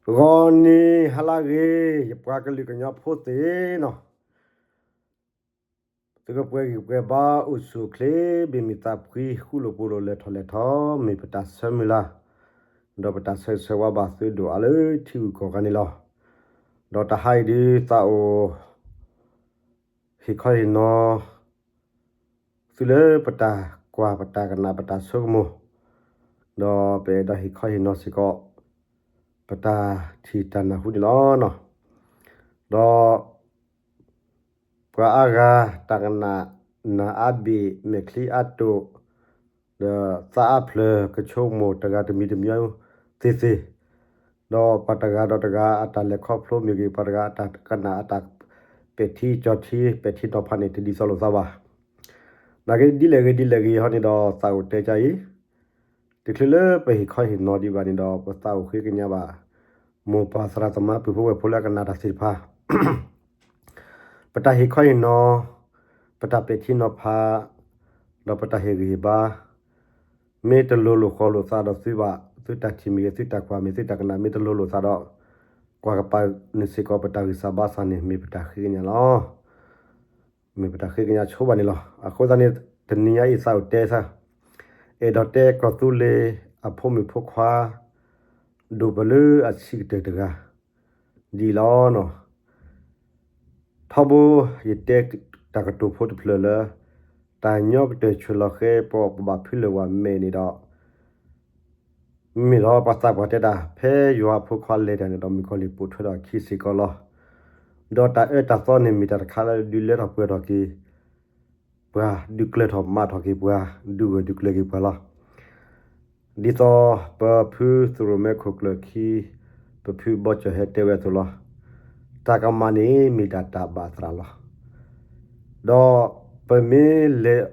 ဂီၤနံၤဟါလၢအဂ့ၤ ယပှၤကလုာ်ကညီဖိသ့ၣ်နီၤ, သုကပှဲၤဂံၢ်ပှဲၤဘါ အိၣ်ဆူၣ်အိၣ်ချ့ ဘၣ်မုာ်သးဖှံ ဃူလိာ်ဖိးလိာ် လဲၤထီၣ်လဲၤထီ မ့ၢ်ပတၢ်ဆၢမုၢ်လၢ်, ဒီးပတၢ်ဆၢဂ့ၤဆၢဝါဘၣ်သုဒိၣ်အါလၢထံဂုၤကီၢ်ဂၤန့ၣ်လီၤ. ဒီးတဟါအံၤဒုး သးအိၣ် ဟ့ၣ်ခီဟ့ၣ်နီၤ သုလၢပတၢ်ကွၢ် ပတၢ်ကနၣ် ပတၢ်ဆိကမိၣ်, ဒီးပအဲၣ်ဒိးဟ့ၣ်ခီဟ့ၣ်နီၤစ့ၢ်ကီး ပတၢ်ထံၣ်တၢ်နၢ်ဟူန့ၣ်လီၤ. ဒီးပှၤအါဂၤ တၢ်ကနၣ် နၢ်အါဘ့ၣ် မဲာ်ချံအါတိၣ် ဒီးသးအါဖျၢၣ် ကဆိကမိၣ်တဂၤတမံၤတမံၤသ့သ့, ဒီးပှၤတဂၤဒီးတဂၤအတၢ်လဲၤခီဖျိမ့ၢ်ဂ့ၤ, ပှၤတဂၤအတၢ်ကနၣ် အတၢ်ပဲာ်ထံကၠီထံ ပဲာ်ထံနီၤဖးန့ၣ် တဒ်သိးလိာ်သးဘၣ်. နာ်က့ဒ်လဲၣ်ဂ့ၤဒ်လဲၣ်ဂ့ၤဟီန့ၣ်ဒီး သးအိၣ်တဲကါအံၤ, တချုးလၢပဟ့ၣ်ခီဟ့ၣ်နီၤဒံးဘၣ်န့ၣ်ဒီး ပသးအိၣ်ဃ့ကညးဘၣ် မိၢ်ပၢ်သရၣ်သမါ ပုၢ်ဖိဝဲၢ်ဖိလၢအကနၣ်တၢ်သ့ၣ်တဖၣ် ပတၢ်ဟ့ၣ်ခီဟ့ၣ်နီၤ, ပတၢ်ပဲာ်ထံနီၤဖး, ဒီးပတၢ်ဟ့ၣ်ဂံၢ်ဟ့ၣ်ဘါ, မ့ၢ်တလိၤလိာ်ဃီလိာ်သးဒီးသုဘၣ်, သုတၢ်ထံၣ်မ့ၢ်ဂ့ၤ, သုတၢ်ကွၢ်မ့ၢ်, သုတၢ်ကနၣ်မ့ၢ်တလိၤလိာ်သးဒီး, ကွၢ်ကပၤန့ၣ်စ့ၢ်ကီး ပတၢ်ဂံၢ်စၢ်ဘါစၢ်န့ၣ် မ့ၢ်ပတၢ်ဃ့ကညးလီၤ. မ့ၢ်ပတၢ်ဃ့ကညးဆိဘၣ်န့ၣ်လီၤ. အဃိသတးန့ၣ် တနံၤညါအံၤသးအိၣ်တဲဆၢ, အဲၣ်ဒိးတဲကီၢ်သူလ့ၤအဖိမုၣ်ဖိခွါ ဒိၣ်ပလၢအဆံးကတၢၢ်တဂၤ ဒ်အံၤလီၤ. ထီဘိယတဲတၢ်ကတိၤဖိတဖျၢၣ်လၢ တၢ်ညီကတၢၢ်ဆူၣ်လီၤဃဲ ပပဘၣ်ဖုလၢၢ်ဝဲမဲာ်န့ၣ်ဒီး မ့ၢ်လီၤ ပှၤသးပှၢ်တဲတၢ် ဖဲယွၤအဖိခွါလဲၤတၢ်န့ၣ်ဒီး မုၣ်ကီၤလံၢ်ပိာ်ထွဲဒီးအခံစ့ၢ်ကီးလီၤ. ဒီးတၢ်အၢတၢ်သီန့ၣ်မ့ၢ်တၢ်တခါလၢဒုးလၢထီၣ်ပှဲၤထီၣ်က့ၤ ပှၤဒုးကျၢၤထီၣ်မၤထီၣ်က့ၤပှၤ ဒုးဂၢၢ်ဒုးကျၢၤက့ၤပှၤလီၤ. ဒ်သိးပဖုသရိၣ်မဲခိၣ်ကျၢၢ်ခံ ပဖုဘီကၠီၣ်ဟဲတဲဝဲအသိးလီၤ. တၢ်ကမၣ်န့ၣ်မ့ၢ်ဒၣ်တၢ်ဘၣ်သရၣ်လီၤ. ဒီးပမ့ၢ်လဲၤ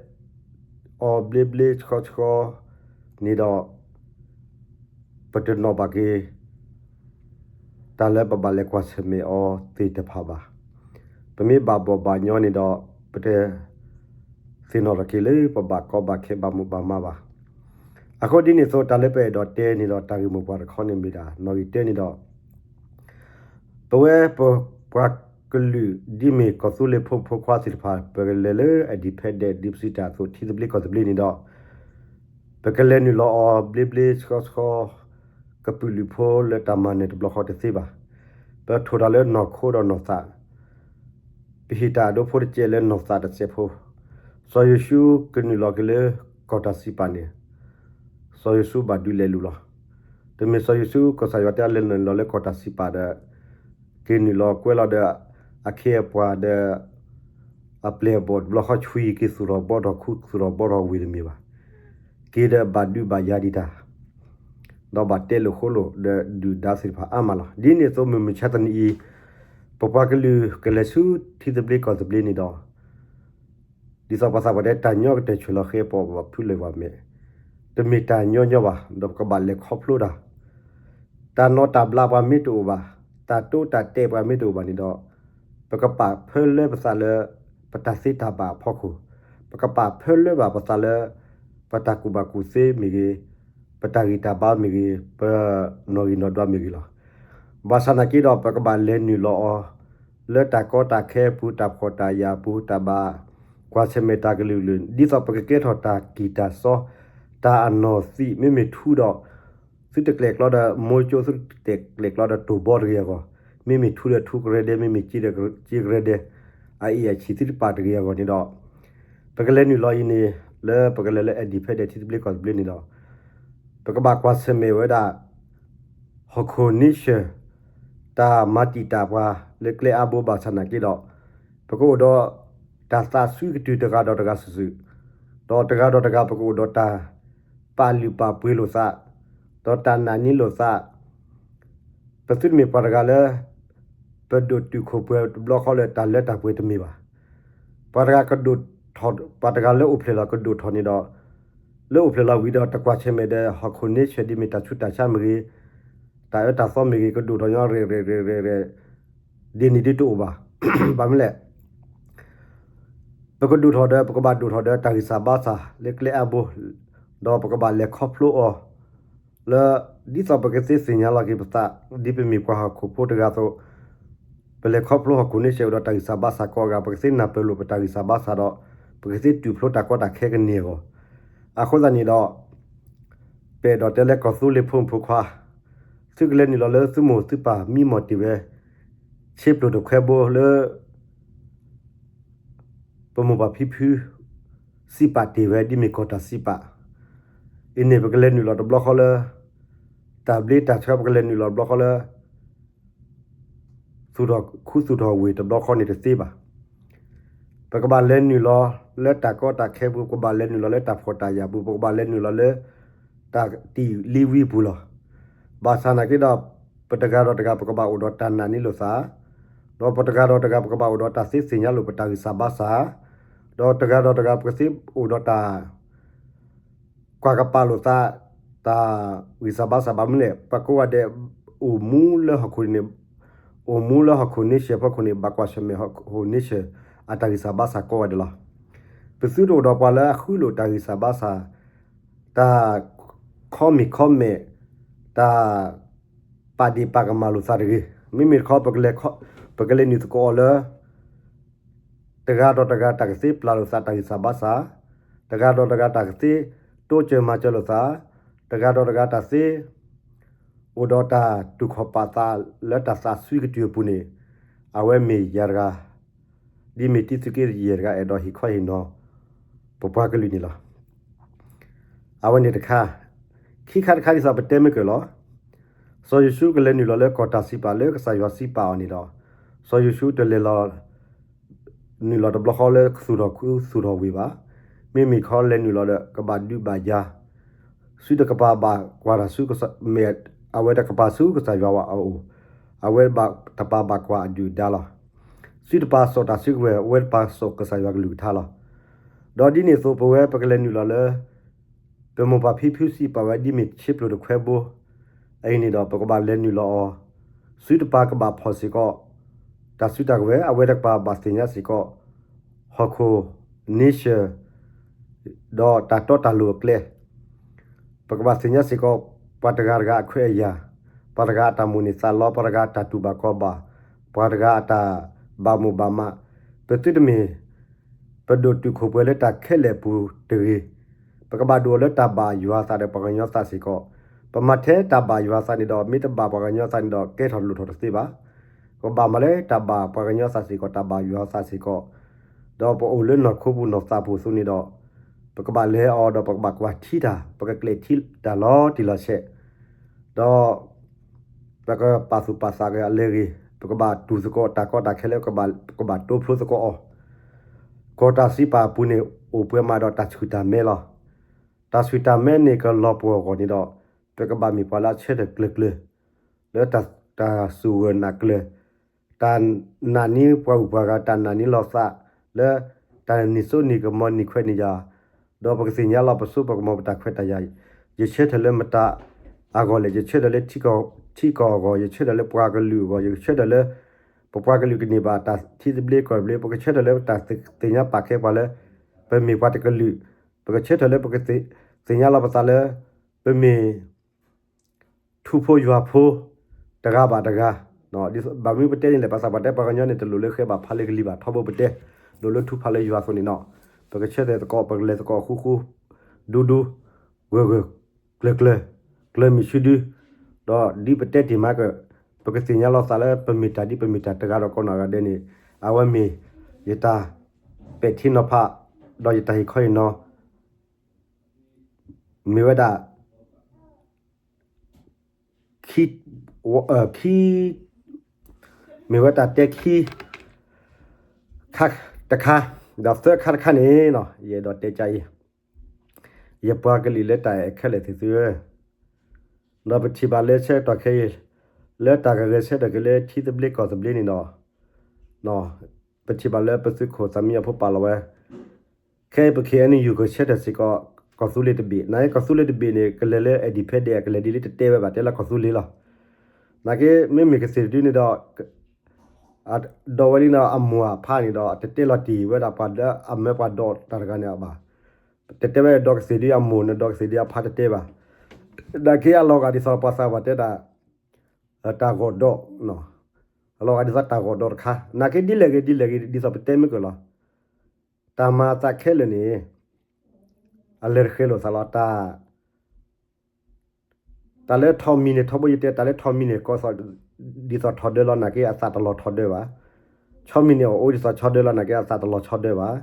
အီၤဘျ့ဘျ့ဆှီဆှီန့ၣ်ဒီး ပတနီၣ်ဘၣ်က့ၤ တၢ်လၢပဘၣ်လဲၤကွၢ်ဆၢၣ်မဲာ်အီၤသ့ၣ်တဖၣ်ဘၣ်. ပမ့ၢ်ဘၣ်ဘီၣ်ဘၣ်ညီန့ၣ်ဒီး ပတသ့ၣ်နီၣ်ထီၣ်က့ၤလၢပဘၣ်ကီဘၣ်ခဲဘၣ်မူဘၣ်မၤဘၣ်. အဃိဒ်န့ၣ်အသိး တၢ်လၢပအဲၣ်ဒိးတဲန့ၣ်ဒီး တၢ်ဂ့ၢ်မိၢ်ပှၢ်တခီန့ၣ်မ့ၢ်ဒၣ် နီၣ်ဂံၢ်တၢန့ၣ်ဒီး ပဝဲပပှၤကလုာ် ဒ်မ့ၢ်ကီၢ်သူလ့ၤဖိမုၣ်ဖိခွါသ့ၣ်တဖၣ် ပကလဲၤလၢအ independent ဒ်ပစံးတၢ်အသိး ထံသဘျ့ကီၢ်သဘျ့န့ၣ်ဒီး ပကလဲၤနုာ်လီၤအီၤဘျ့ဘျ့ဆှီဆှီ ကပုာ်လုးဖိလၢတၢ်မၤနၢၤတဘျီဃီတသ့ဘၣ်. ပထိၣ်တၢ်လၢနီၢ်ခိဒီးနီၢ်သး, ပဟ့ၣ်တၢ်အဒိဖိတစဲးလၢနီၢ်သးတစဲးဖိ, စီၤယိၤၡူကနုာ်လီၤက့ၤလၢကီၢ်တၢ်စံးပာ်န့ၣ် စီၤယိၤၡူဘၣ်ဒုးလဲၤလူၤလီၤ. တမ့ၢ်စီၤယိၤၡူ ကစၢ်ယွၤတဲအလဲၤနုာ်လီၤလၢကီၢ်တၢ်စံးပာ်ဒီး က့ၤနုာ်လီၤကွဲလီၤဒီး အခ့အပှၤဒီး အပျဲၢ်အဘီၣ်တဘျီဃီ ဆွံက့ၤသူၣ်ထီၣ်ဘီထီၣ် ခူသူၣ်ထီၣ်ဘီထီၣ်ဝ့ၢ်တမ့ၢ်ဘၣ်. က့ၤဒီးဘၣ်ဒုးဘၣ်ယၤဒံးတၢ် ဒီးဘၣ်တဲလိာ်ဃိလိာ်ဒီးဒုၣ်ဒါသ့ၣ်တဖၣ်အါမးလီၤ. ဒ်န့ၣ်အသိးမုၢ်မဆါတနံၤအံၤ ပပှၤကလုာ်ကလဲၤဆူထံသဘျ့ကီၢ်သဘျ့န့ၣ်ဒီး ဒ်သိးပှၤသးပှၢ်တဲ တၢ်ညီကတၢၢ်ဆူၣ်လီၤဃဲ ပပဘၣ်ဖုလၢၢ်ဝဲမဲာ်, တမ့ၢ်တၢ်ညီညီဘၣ် ဒီးပကဘၣ်လဲၤခီဖျိတၢ်, တၢ်နိးတၢ်ဘျးပှၤမ့ၢ်တအိၣ်ဘၣ်, တၢ်တိတၢ်တဲာ်ပှၤမ့ၢ်တအိၣ်ဘၣ်န့ၣ်ဒီး ပကပာ်ဖၢလၢပသးလၢ ပတၢ်သ့တၢ်ဘၣ်အဖီခိၣ်, ပကပာ်ဖၢလၢဘၣ်ပသးလၢ ပတၢ်ကူၣ်ဘၣ်ကူၣ်သ့မ့ၢ်ဂ့ၤ, ပတၢ်ဂံၢ်တၢ်ဘါမ့ၢ်ဂ့ၤ, ပနီၣ်ဂံၢ်နီၣ်ဒွးမ့ၢ်ဂ့ၤလီၤ. ဘၣ်ဆၣ်နာ်က့ဒီး ပကဘၣ်လဲၤနုာ်လီၤအီၤ လၢတၢ်ကီတၢ်ခဲအပူၤ တၢ်ဖှီၣ်တၢ်ယာ်အပူၤ တၢ်ဘၣ်ကွၢ်ဆၢၣ်မဲာ်တၢ်ကလုာ်ကလုာ် ဒ်သိးပကကဲထီၣ်တၢ်ကံၢ်တၢ်စီ တၢ်အနီၢ်သံး မ့မ့ၢ်ထူဒီး သုတကျဲာ်ကျီဒီးမိၢ်ကၠိ သုတကျဲာ်ကျီဒီးတိၢ်ဘီတဂ့ၤအဂီၢ်, မ့မ့ၢ်ထူဒီးထူကရဲဒဲ မ့မ့ၢ်က့ဒီးက့ကရဲဒဲ အအ့ၣ်အဆံးသုတပာ်တဂ့ၤအဂီၢ်န့ၣ်ဒီး ပကလဲၤနုာ်လီၤအံၤန့ၣ် လၢပကလဲၤလၢ independent ထံသဘျ့ကီၢ်သဘျ့န့ၣ်ဒီး ပကဘၣ်ကွၢ်ဆၢၣ်မဲာ်ဝဲဒၣ် ဟီၣ်ခိၣ်န့ဆၢၣ် တၢ်မၤတံာ်တာ်ပှၤလၢကျဲအါဘိဘၣ်ဆၣ်နာ်က့ဒီး ပကအိၣ်ဒီးတၢ်သးစွံကတုၢ်တဂၤဒီးတဂၤစုာ်စုာ်, ဒီးတဂၤဒီးတဂၤပကအိၣ်ဒီးတၢ်ပာ်လုၢ်ပာ်ပှ့ၤလိာ်သး, ဒီးတၢ်နာ်န့ၢ်လိာ်သး, ပသုတမ့ၢ်ပှၤတဂၤလၢ ပဒိၣ်တုာ်ခိၣ်ပှဲၤတဘျီဃီလၢတၢ်လၢတၢ်ပှဲၤတမ့ၢ်ဘၣ်. ပှၤတဂၤကဒိၣ်ထီၣ်, ပှၤတဂၤလၢအိၣ်ဖျဲၣ်လီၤကဒိၣ်ထီၣ်န့ၣ်ဒီး လၢအိၣ်ဖျဲၣ်လီၤဝံၤဒီးတကွၢ်ဆၢၣ်မဲာ်ဒီး ဟီၣ်ခိၣ်န့ဆၢၣ်ဒ်မ့ၢ်တၢ်ဆူးတၢ်ဆါမ့ၢ်ဂ့ၤ, တၢ်အၢတၢ်သီမ့ၢ်ဂ့ၤ ကဒိၣ်ထီၣ်ညီရဲၣ်ရဲၣ်ရဲၣ်ရဲၣ် ဒ်န့ၣ်ဒ်တအိၣ်ဘၣ်. ဘၣ်မနုၤလဲၣ် ပကဒိၣ်ထီၣ်ဒီး ပကဘၣ်ဒိၣ်ထီၣ်ဒီးတၢ်ဂံၢ်စၢ်ဘါစၢ်လၢကျဲအါဘိ, ဒီးပကဘၣ်လဲၤခီဖျိအီၤ လၢ ဒ်သိးပကသ့ၣ်သ့ၣ်ညါလီၤက့ၤပသး ဒ်ပမ့ၢ်ပှၤဟီၣ်ခိၣ်ဖိတဂၤအသိး, ပလဲၤခီဖျိဟီၣ်ခိၣ်န့ဆၢၣ်အိၣ်ဒီးတၢ်ဂံၢ်စၢ်ဘါစၢ်ကိးဂၤ ပကသ့ၣ်နၢ်ပၢၢ်လိာ်ပတၢ်ဂံၢ်စၢ်ဘါစၢ်ဒီး ပကသ့ၣ်တူၢ်ဖျိတၢ်ကီတၢ်ခဲကန့ၢ်အဂီၢ်, အဃိသတးန့ၣ်ဒီး ပအဲၣ်ဒိးတဲလၢကီၢ်သူလ့ၤဖိမုၣ်ဖိခွါ, သုကလဲၤနုာ်လီၤလၢသုမိၢ်သုပၢ်မံမီၢ်တ့ၢ်ဝဲ, ဆ့ပျိၢ်တခွဲဘိလၢ ပမိၢ်ပၢ်ဖံဖု စံးပာ်တ့ၢ်ဝဲဒ်မ့ၢ်ကီၢ်တၢ်စံးပာ်, အံၤန့ၣ် ပကလဲၤနုာ်လီၤတဘျီဃီလၢ တၢ်ဘျ့တၢ်ဆှၢ ပကလဲၤနုာ်လီၤတဘျီဃီလၢ သူၣ်ထီၣ်ခူသူၣ်ထီၣ်ဝ့ၢ်တဘျီဃီန့ၣ်တသ့ဘၣ်. ပကဘၣ်လဲၤနုာ်လီၤလၢတၢ်ကီတၢ်ခဲပူၤ, ပကဘၣ်လဲၤနုာ်လီၤလၢတၢ်ဖှီၣ်တၢ်ယာ်ပူၤ, ပကဘၣ်လဲၤနုာ်လီၤလၢ တၢ်တံာ်လံဝံပူၤလီၤ. ဘၣ်ဆၣ်နာ်က့ဒီး ပတဂၤဒီးတဂၤ ပကဘၣ်အိၣ်ဒီးတၢ်နာ်န့ၢ်လိာ်သး, ဒီးပတဂၤဒီးတဂၤ ပကဘၣ်အိၣ်ဒီးတၢ်သ့သ့ၣ်ညါလိာ်ပတၢ်ဂံၢ်စၢ်ဘါစၢ်, ဒီးတဂၤဒီးတဂၤ ပကသ့အိၣ်ဒီးတၢ် ကွၢ်ကပာ်လိာ်သး, တၢ်ဂံၢ်စၢ်ဘါစၢ်ဘၣ်မနုၤလဲၣ်, ပှၤကိးဂၤဒဲး အိၣ်မူလၢဟီၣ်ခိၣ်န့ၣ်, အိၣ်မူလၢဟီၣ်ခိၣ်န့ဆၢၣ်ဖီခိၣ်န့ၣ် ဘၣ်ကွၢ်ဆၢၣ်မဲာ်ဟီၣ်ခိၣ်န့ဆၢၣ် အတၢ်ဂံၢ်စၢ်ဘါစၢ်ကိးဂၤဒဲးလီၤ. ပသုတအိၣ်ဒီးပှၤလၢအဃုလိာ်တၢ်ဂံၢ်စၢ်ဘါစၢ်, တၢ် comment comment, တၢ် ပာ်ဒ့ၣ်ပာ်ကမၣ်လိာ်သးတဂ့ၤ. မ့မ့ၢ်တခီ ပကလဲၤနုာ်သကိးအီၤလၢ တဂၤဒီးတဂၤတၢ်ကသ့ပျၢ်လိာ်သးတၢ်ဂံၢ်စၢ်ဘါစၢ်, တဂၤဒီးတဂၤတၢ်ကသ့တိစၢၤမၤစၢၤလိာ်သး, တဂၤဒီးတဂၤတၢ်သ့ အိၣ်ဒီးတၢ်တူၢ်ခီၣ်ပာ်သးလၢတၢ်သးစွံကတုၢ်အပူၤန့ၣ်, အဝဲမ့ၢ်ယၤတဂၤ, ဒ်မ့ၢ်တံသုးက့ယဲၢ်တဂၤ အဲၣ်ဒိးဟ့ၣ်ခီဟ့ၣ်နီၤ ပပှၤကလုာ်န့ၣ်လီၤ. အဝဲန့ၣ်တခါ, ခံခါတခါဒ်သိးပတဲမ့ၢ်ကၢၢ်လီၤ. စီၤယိၤၡူကလဲၤနုာ်လီၤလၢကီၢ်တၢ်စံးပာ်လၢကစၢ်ယွၤစံးပာ်အီၤန့ၣ်ဒီး, စီၤယိၤၡူတလဲၤလီၤ နုာ်လီၤတဘျီဃီလၢသူၣ်ထီၣ်ခူသူၣ်ထီၣ်ဝ့ၢ်ဘၣ်. မ့မ့ၢ်ခီလဲၤနုာ်လီၤဒီး ကဘၣ်ဒုးဘၣ်ယၤ, သုတကပၤဘၣ်ကွၢ်တၢ်ဆူကစၢ်, မ့ၢ်အဝဲတကပၤဆူကစၢ်ယွၤအအိၣ်, အဝဲတပၤဘၣ်ကွၢ်အဒုၣ်အဒါလီၤ. သုတပာ်စိာ်တၢ်ဆူကဝဲၤ, အဝဲတပာ်စိာ်ကစၢ်ယွၤကလုၢ်ကထါလီၤ. ဒီးဒ်န့ၣ်အသိး ပဝဲပကလဲၤနုာ်လီၤလၢ ပမိၢ်ပၢ်ဖံဖုစံးပာ်ဝဲဒ်မ့ၢ်ဆ့ပျိၢ်တခွဲဘိ, အအံၤန့ၣ်ဒီး ပကဘၣ်လဲၤနုာ်လီၤအီၤ, သုတပၤကဘၣ်ဖီၣ်စ့ၢ်ကီး တၢ်စုတၢ်ကဝဲၤ, အဝဲတကပၤဘၣ်သ့ၣ်ညါစ့ၢ်ကီး ဟီၣ်ခိၣ်န့ဆၢၣ် ဒီးတၢ်တီတၢ်လိၤအကျဲ, ပကဘၣ်သ့ၣ်ညါစ့ၢ်ကီး ပှၤတဂၤတဂၤအခွဲးအယာ်, ပှၤတဂၤအတၢ်မိၣ်န့ၢ်သးလီ, ပှၤတဂၤအတၢ်တူၢ်ဘၣ်ခီၣ်ဘၣ်, ပှၤတဂၤအတၢ်ဘၣ်မိၣ်ဘၣ်မး, ပသုတမ့ၢ် ပဒိၣ်တုာ်ခိၣ်ပှဲၤလၢတၢ်ခဲလၢာ်ပူၤတဂ့ၤ, ပကဘၣ်ဒိၣ်လၢတၢ်ဘၣ်ယွၤသးဒီးပှၤကညီသးစ့ၢ်ကီး, ပမၤထဲတၢ်ဘၣ်ယွၤသးန့ၣ်ဒီး မ့ၢ်တဘၣ်ပှၤကညီသးန့ၣ်ဒီး ကဲထီၣ်လိၣ်ထီၣ်တသ့ဘၣ်. ပကဘၣ်မၤလၢတၢ်ဘၣ်ပှၤကညီသးစ့ၢ်ကီး, တၢ်ဘၣ်ယွၤသးစ့ၢ်ကီး, ဒီးပအိၣ်လၢနီၢ်ခိပူၤနီၢ်သးပူၤအသိးန့ၣ်ဒီး ပကဘၣ်လဲၤအီၤဒီးပကဘၣ်ကွၢ်ထံတၢ်, ပကကျဲးထံတၢ်လီၤတံၢ်လီၤဆဲး, ဒီး ပကပာ်သူၣ်ပာ်သးက့ၤအလဲၤဂ့ၤ, ပကဘၣ်တူၢ်သကိးတၢ်ကီတၢ်ခဲလၢ ပကဘၣ်တိဖျိသကိးအီၤ, ကီၢ်တၢ်စံးပာ်အပူၤန့ၣ် အိၣ်ပှဲၤမးဒီးတၢ်ဆူၣ်တၢ်မဲလီၤ. တၢ်ဆူၣ်တၢ်မဲန့ၣ်ကလီၤပှီၢ်အဂီၢ်န့ၣ်ဒီး ပကဘၣ်မ့ၢ်ပှၤလၢအဆၢထၢၣ်ကျၢၤကျၢၤ လၢတၢ်စူၢ်ဂၢၢ်နာ်ကျၢၤ, တၢ်နာ်န့ၢ်ပှၤဂုၤပှၤဂၤ, တၢ်နာ်န့ၢ်လီၤသးလၢ တၢ်နံၤစိနံၤကမီၤနံၤခွဲးနံၤယာ်, ဒီးပကသ့ၣ်ညါလီၤပစိပကမီၤပတၢ်ခွဲးတၢ်ယာ်, ယဆၢထၢၣ်လၢမတၤအဂီၢ်လဲၣ်, ယဆၢထၢၣ်လၢထံကီၢ်အဂီၢ်, ယဆၢထၢၣ်လၢပှၤကလုာ်အဂီၢ်, ယဆၢထၢၣ်လၢ ပပှၤကလုာ်ကန့ၢ်ဘၣ်တၢ်ထံသဘျ့ကီၢ်သဘျ့, ပကဆၢထၢၣ်လၢပတၢ်သ့ၣ်ညါပာ်ကဲပှၤလၢ ပမ့ၢ်ပှၤတကလုာ်, ပကဆၢထၢၣ်လၢပကသ့ၣ်ညါလီၤပသးလၢ ပမ့ၢ် ထူဖိယွၤဖိ တဂၤဘၣ်တဂၤ, ဘၣ်မနုၤပတဲန့ၣ်လဲၣ်, ဘၣ်ဆၣ်ပှၤတဲပှၤကညီန့ၣ် တလိၣ်လၢဃဲဘၣ်ဖးလၢကလံၤဘၣ်, ထီဘိပတဲ လိၣ်လၢထူဖးလၢယွၤအသိးန့ၣ်နီၤ, ပကဆၢထၢၣ်သကိး ပကလဲၤသကိးဃူဃူ ဒူဒူ ဂၢၢ်ဂၢၢ် ကျၢၤကျၢၤ ကျၢၤမုာ်ဆူဒု, ဒီးဒ်ပတဲတ့ၢ်မးကၢၢ်, ပကသ့ၣ်ညါလီၤသးလၢပမ့ၢ်တၢ်ဒ်ပမ့ၢ်တၢ်တဂၤဒီးကိးနီၢ်ဂၤဒဲးန့ၣ်, အဝဲမ့ၢ်ယတၢ်ပဲာ်ထံနီၤဖး ဒီးယတၢ်ဟ့ၣ်ခီဟ့ၣ်နီၤ မ့ၢ်ဝဲဒၣ် ခံ, ခံ, မ့ၢ်ဝဲတၢ်တဲခံ ခါတခါ, ဒီးသၢခါတခါန့ၣ်နီၤ ယအဲၣ်ဒိးတဲကါအံၤ, ယပှၤကလုာ်လၢတၢ်အဲၣ်ခဲလၢာ်သ့ၣ်သုဧၢ, ဒီးပထံၣ်ဘၣ်လၢဆၢကတီၢ်ခဲအံၤ လၢတၢ်ကဂဲၤဆၢထၢၣ်က့ၤလၢထံသဘျ့ကီၢ်သဘျ့န့ၣ်ဒီး ပထံၣ်ဘၣ်လၢပသုးခိၣ်သးမံအဖိပာ်လီၤဝဲ, ခဲအံၤပ K N U ကဆၢထၢၣ်စ့ၢ်ကီး ကီၢ်သူလ့ၤတဘ့ၣ်, နာ်က့ကီၢ်သူလ့ၤတဘ့ၣ်န့ၣ် ကလဲၤလၢ independent ကလဲၤဒ်လၢတတဲဝဲဘၣ် တဲလၢကီၢ်သူလ့ၤလီၤ. နာ်က့မ့မ့ၢ်ကသ့ၣ်တဒုန့ၣ်ဒီး ဒီးဝဲလံန့ၣ် အမိၢ်အဖါန့ၣ်ဒီး တတဲလီၤတ့ၢ်ဝဲဒၣ်ပှၤလၢအမၢပှၤဒိးတၢ်တဂၤန့ၣ်ဘၣ်. တတဲဝဲဒီးကသ့ၣ်ဒုအမိၢ်န့ၣ် ဒီးကသ့ၣ်ဒုအဖါတတဲဘၣ်. နာ်က့အလီၤဂာ်ဒ်သိးပှၤသးပှၢ်တဲဒၣ် တၢ်ဂီၤဒီး, အလီၤဂာ်ဒ်သိးတၢ်ဂီၤဒီးတခါ, နာ်က့ဒ်လဲၣ်ဂ့ၤဒ်လဲၣ်ဂ့ၤ ဒ်သိးပတဲမ့ၢ်ကၢၢ်လီၤ. တၢ်မၤအသးခဲလၢာ်န့ၣ် အလဲၤတဃဲၤလိာ်သးလီၤ. တၢ်လၢထီးမံၤန့ၣ် ထီဘိယတဲ တၢ်လၢထီးမံၤန့ၣ် ကီသိး ဒ်သိးထီဒၢလီၤ နာ်က့အသးတလီၤထီဒၢဘၣ်. ဆီမံၤန့ၣ် အိၣ်ဒ်သိးဆီဒၢလီၤ နာ်က့အသးတလီၤဆီဒၢဘၣ်.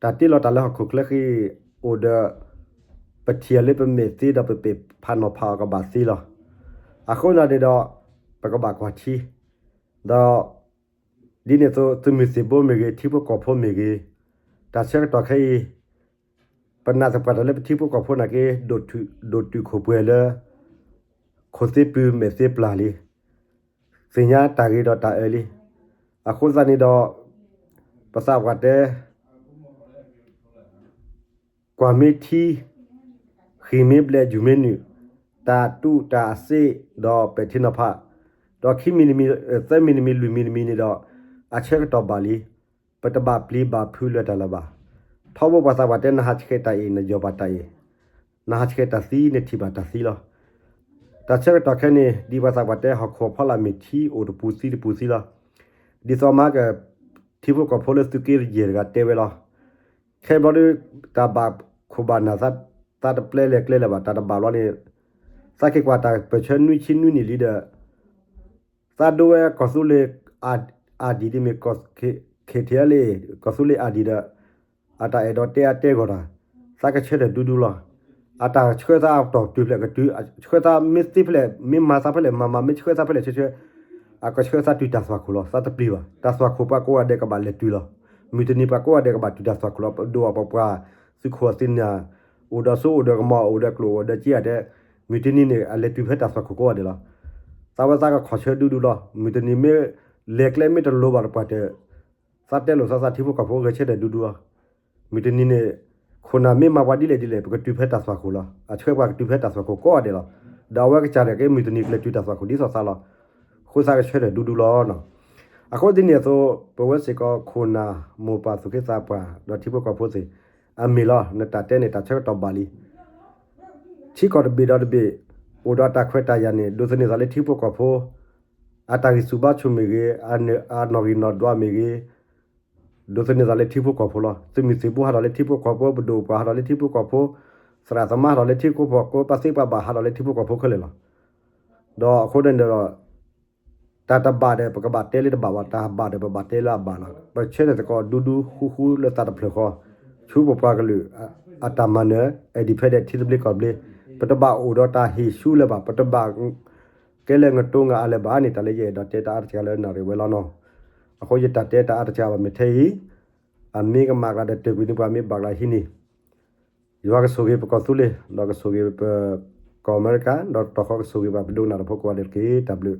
တၢ်တ့လီၤတၢ်လၢဟီၣ်ခိၣ်ချၢဃံ အိၣ်ဒီး ပထံၣ်အီၤလၢပမဲာ်သ့ဒီးပပ့ၢ်ဖးနီၤဖးအီၤကဘၣ်သ့လီၤ. အဃိသတးန့ၣ်ဒီး ပကဘၣ်ကွၢ်ထံ ဒီး ဒ်န့ၣ်အသိး သုးမုၢ်သံၣ်ဘိမ့ၢ်ဂ့ၤ ထံဖိကီၢ်ဖိမ့ၢ်ဂ့ၤ, တၢ်ဆၢကတီၢ်ခဲအံၤ ပနာ်သပှၢ်တၢၢ်လၢပထံဖိကီၢ်ဖိနာ်က့ ဒိၣ်တုာ်ခိၣ်ပှဲၤလၢ ခိၣ်သ့ပုၢ်မဲာ်သ့ပျၢ်လံ, သ့ၣ်ညါတၢ်ဂ့ၤဒီးတၢ်အၢလံ. အဃိသတးန့ၣ်ဒီး ပသးပှၢ်တဲ ကွၢ်မ့ၢ်ထံ, ဃံၢ်မ့ၢ်ဘျဲးယူၤမ့ၢ်နုာ်, တၢ်တူၢ်တၢ်စ့ဒီးပဲာ်ထံနီၤဖး, ဒီးခံမံၤတမံၤ, သၢမံၤတမံၤ လွံၢ်မံၤတမံၤန့ၣ်ဒီး အဆၢကတီၢ်ဘၣ်လံ. ပတဘၣ်ပျံၤဘၣ်ဖုးလၢၤတၢ်လၢၤဘၣ်. ထီဘိပှၤသးပှၢ်တဲ နဟးဆှဲးတၢ်အံၤ နယီၢ်ဘၣ်တၢ်အံၤ, နဟးဆှဲးတၢ်သံ နထံၣ်ဘၣ်တၢ်သံလီၤ. တၢ်ဆၢကတီၢ်ခဲန့ၣ် ဒ်ပှၤသးပှၢ်တဲ ဟီၣ်ခိၣ်ဖီလာ်မ့ၢ်ထံအိၣ်တပူၤသံတပူၤသံလီၤ. ဒ်သိးမၤက ထံဖိကီၢ်ဖိလၢသုးက့ယဲၢ်တဂၤတဲဝဲလီၤ. ခဲဘျီဒုး တၢ်ဘၣ်ခိၣ်ဘၣ်နၢ် သးတပျဲလဲၤကျဲလၢၤဘၣ် တၢ်တဘၣ်ဘျီန့ၣ် သးက့ၤကွၢ်တၢ်ပၢၢ်ဆၢနွံဆံနွံနံၣ်လံဒီး သးဒိဝဲကီၢ်သူလ့ၤ ID ဒ်မ့ၢ် KTLA ကီၢ်သူလ့ၤ ID ဒီး အတၢ်အဲၣ်ဒိးတဲအတဲဂီၢ်တၢ် သးကဆၢထၢၣ်ဒူဒူလီၤ. အတၢ်ဆှၢသးအတီၢ်တုၤဖျဲၣ်ကတုၤ, ဆှၢသးမ့ၢ်သ့ဖဲလဲၣ် မ့ၢ်မၤသးဖဲလဲၣ် မၤမၤ မ့ၢ်ဆှၢသးဖဲလဲၣ်ဆှၢဆှၢ အကဆှၢသးတုၤတၢ်သွၣ်ခိၣ်လီၤ. သးတပျံၤဘၣ်. တၢ်သွၣ်ခိၣ်ပှၤကိးဂၤဒဲးကဘၣ်လဲၤတုၤလီၤ. မုၢ်တနံၤပှၤကိးဂၤဒဲးကဘၣ်တုၤတၢ်သွၣ်ခိၣ်လီၤ. ပဒိၣ်အပှၤ သုးခိၣ်အသ့ၣ်ညါ အိၣ်ဒီးစိအိၣ်ဒီးကမီၤ အိၣ်ဒီးကျိၣ်အိၣ်ဒီးစ့ဧါတဲ, မုၢ်တနံၤန့ၣ် အလဲၤတုၤဖဲတၢ်သွၣ်ခိၣ်ကိးဂၤဒဲးလီၤ. သးဝဲသးကခီၣ်ဆၢဒူဒူလီၤ. မုၢ်တနံၤမ့ၢ်လဲၤကျဲမ့ၢ်တလိၤဘၣ်တပှၢ်တၢၢ် သးတဲလိာ်သးသးထံဖိကီၢ်ဖိဂဲၤဆၢထၢၣ်ဒူဒူလီၤ. မုၢ်တနံၤန့ၣ် ခိၣ်နၢ်မ့ၢ်မၤပှၤဒ်လဲၣ်ဒ်လဲၣ် ပကတုၤဖဲတၢ်သွၣ်ခိၣ်လီၤ. အဆှၢပှၤကတုၤဖဲတၢ်သွၣ်ခိၣ်ကိးဂၤဒဲးလီၤ. ဒီးအဝဲကစၢ်ဒၣ်က့ မုၢ်တနံၤကလဲၤတုၤတၢ်သွၣ်ခိၣ်ဒ်သိးသးလီၤ. အဃိသးကဆၢထၢၣ်ဒူဒူလီၤ. အဃိဒ်န့ၣ်အသိး ပဝဲစ့ၢ်ကီးခိၣ်နၢ်မိၢ်ပၢ်သူၣ်က့သးပှၢ် ဒီးထံဖိကီၢ်ဖိသ့ၣ် အမ့ၢ်လီၤ နတၢ်တဲန့ၣ် တၢ်ဆၢကတီၢ်ဘၣ်လံ. ထံကီၢ်တဘ့ၣ်ဒီးတဘ့ၣ် အိၣ်ဒီးတၢ်ခွဲးတၢ်ယာ်န့ၣ် ဒိးသန့ၤသးလၢထံဖိကီၢ်ဖိ အတၢ်ဂံၢ်ဆူၣ်ဘါဆူၣ်မ့ၢ်ဂ့ၤ, အနီၣ်ဂံၢ်နီၣ်ဒွးမ့ၢ်ဂ့ၤ, ဒိးသန့ၤသးလၢထံဖိကီၢ်ဖိလီၤ. သုးမုၢ်သံၣ်ဘိဟးထီၣ်လၢထံဖိကီၢ်ဖိ, ပဒိၣ်ပှၤဟးထီၣ်လၢထံဖိကီၢ်ဖိ, သရၣ်သမါဟးထီၣ်လၢထံဖိကီၢ်ဖိ, ပှၤသ့ပှၤဘၣ်ဟးထီၣ်လၢထံဖိကီၢ်ဖိခဲလၢာ်လီၤ. ဒီးအဃိန့ၣ်ဒီး တၢ်တဘၣ်ဒီး ပကဘၣ်တဲလၢတဘၣ်ဘၣ်, တၢ်ဘၣ်ဒီး ပဘၣ်တဲလၢအဘၣ်လီၤ. ပဆၢထၢၣ်သကိးဒူဒူဃူဃူလၢသးတဖျၢၣ်ဃီ, ဆူပပှၤကလုာ်အတၢ်မၤနၢၤ independent ထံသဘျ့ကီၢ်သဘျ့, ပတဘၣ်အိၣ်ဒီးတၢ်ဟ့ၣ်ဆူၣ်လၢၤဘၣ်, ပတဘၣ်ကဲလၢနတိငါအါလၢၤဘၣ်န့ၣ် တၢ်လၢယအဲၣ်ဒိးတဲတၢ်အါတစှၤလၢနၣ်ရံၣ်ဝဲလီၤနီၤ. အဃိယတၢ်တဲတၢ်အါတစှၤဘၣ်မ့ၢ်ထဲအံၤ, အမ့ၢ်ကမၣ်ကျါဒီးတၢၢ်ကွံာ်န့ၢ်ပှၤမ့ၢ်ဘၣ်ကျါဟံးန့ၢ် ယွၤကဆိၣ်ဂ့ၤပကီၢ်သူလ့ၤ, ဒီးကဆိၣ်ဂ့ၤပကီၢ်အမဲရကၤ, ဒီးတခီကဆိၣ်ဂ့ၤပှၤပဒိကနၣ်တၢ်ဖိကိးဂၤဒဲးတက့ၢ်. တၢ်ဘျုး